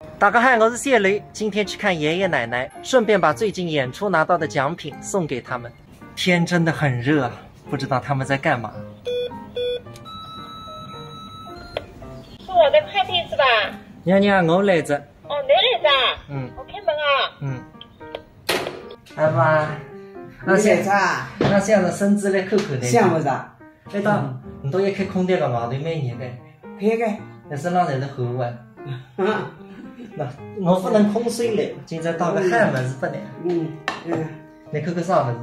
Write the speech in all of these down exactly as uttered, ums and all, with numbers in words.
大家好，我是谢雷，今天去看爷爷奶奶，顺便把最近演出拿到的奖品送给他们。天真的很热啊，不知道他们在干嘛。是我的快递是吧？娘娘，我来着。哦，你来着啊？嗯我开门啊。嗯。哎妈，你来着啊？那想着孙子来看看呢。想勿着。哎，当，你到一开空调个外头蛮热个，开个。那身上侪是汗啊。那我勿能空手来，今朝带个好物事拨你。嗯嗯。你看看啥物事？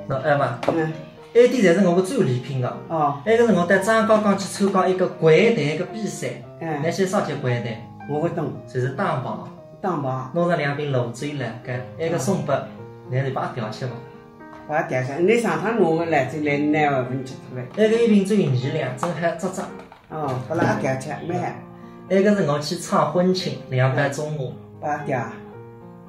喏，哎妈，嗯。埃点侪是我个战利品啊。哦。埃个是我到张家港去参加一个掼蛋个比赛，嗯。那些啥叫掼蛋？我勿懂。就是打牌。打牌。拿着两瓶泸州老窖，埃个送拨，侬就拨阿爹吃伐。拨阿爹吃，侬上趟拿个来，就来拿一瓶吃脱了。埃个一瓶只有二两，正好扎扎。哦，拨了阿爹吃，蛮好。埃个是我去唱婚庆，两包中华。拨阿爹。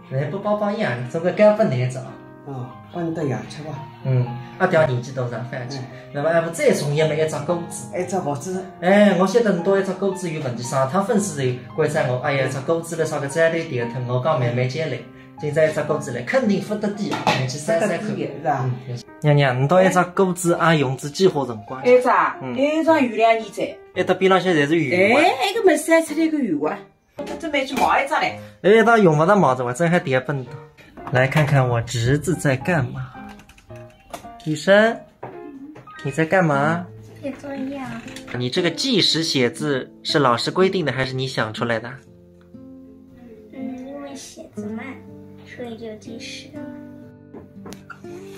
侬拨爸爸一样，总归该拨侬一只啊。哦，拨侬到爷吃伐。嗯，阿爹年纪大，上勿起。嗯。那么还勿再送一么一只果子。一只果子。哎，我晓得侬到一只果子有问题，上趟粉丝就关照我，哎呀，一只果子了啥个再来点脱，我讲慢慢叫来，今朝一只果子来，肯定勿得低啊，侬去试试看。勿得低是吧？嗯，娘娘，侬到一只果子啊，用仔几化辰光？埃只，嗯埃只有两年哉。埃搭边浪向侪是油啊。哎，埃个么晒出来个油啊。我准备去买一只嘞。哎，他用勿着忙着，我正好点奔到。来看看我侄子在干嘛。雨生，你在干嘛？写作业啊。你这个计时写字是老师规定的还是你想出来的？嗯，因为写字慢，所以就计时。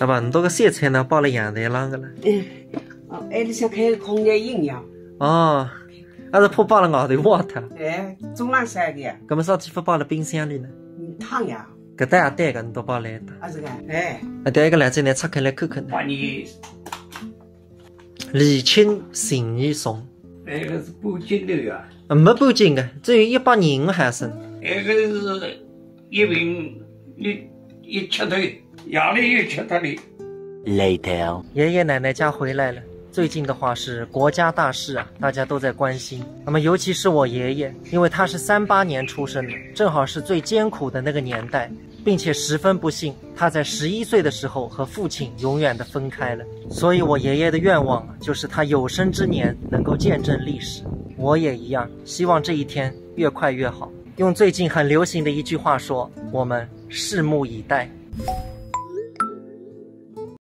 好吧，侬搿个小菜呢，摆辣阳台浪个了。嗯。哦，埃里向开个空调阴阳。哦，还是怕摆辣外头坏脱。哎，中浪晒个呀。搿么啥体勿摆辣冰箱里呢？嗯，烫呀。搿搭也对个，侬都摆来的。啊，是个，哎。啊，对，一个来这里拆开来看看呢。八年，礼轻情意重。埃个是半斤头呀，啊，没半斤个，只有一百廿五毫升。埃个是一瓶一一吃头，夜里又吃脱了。 Later. 爷爷奶奶家回来了。最近的话是国家大事啊，大家都在关心。那么尤其是我爷爷，因为他是三八年出生的，正好是最艰苦的那个年代，并且十分不幸，他在十一岁的时候和父亲永远的分开了。所以我爷爷的愿望啊，就是他有生之年能够见证历史。我也一样，希望这一天越快越好。用最近很流行的一句话说，我们拭目以待。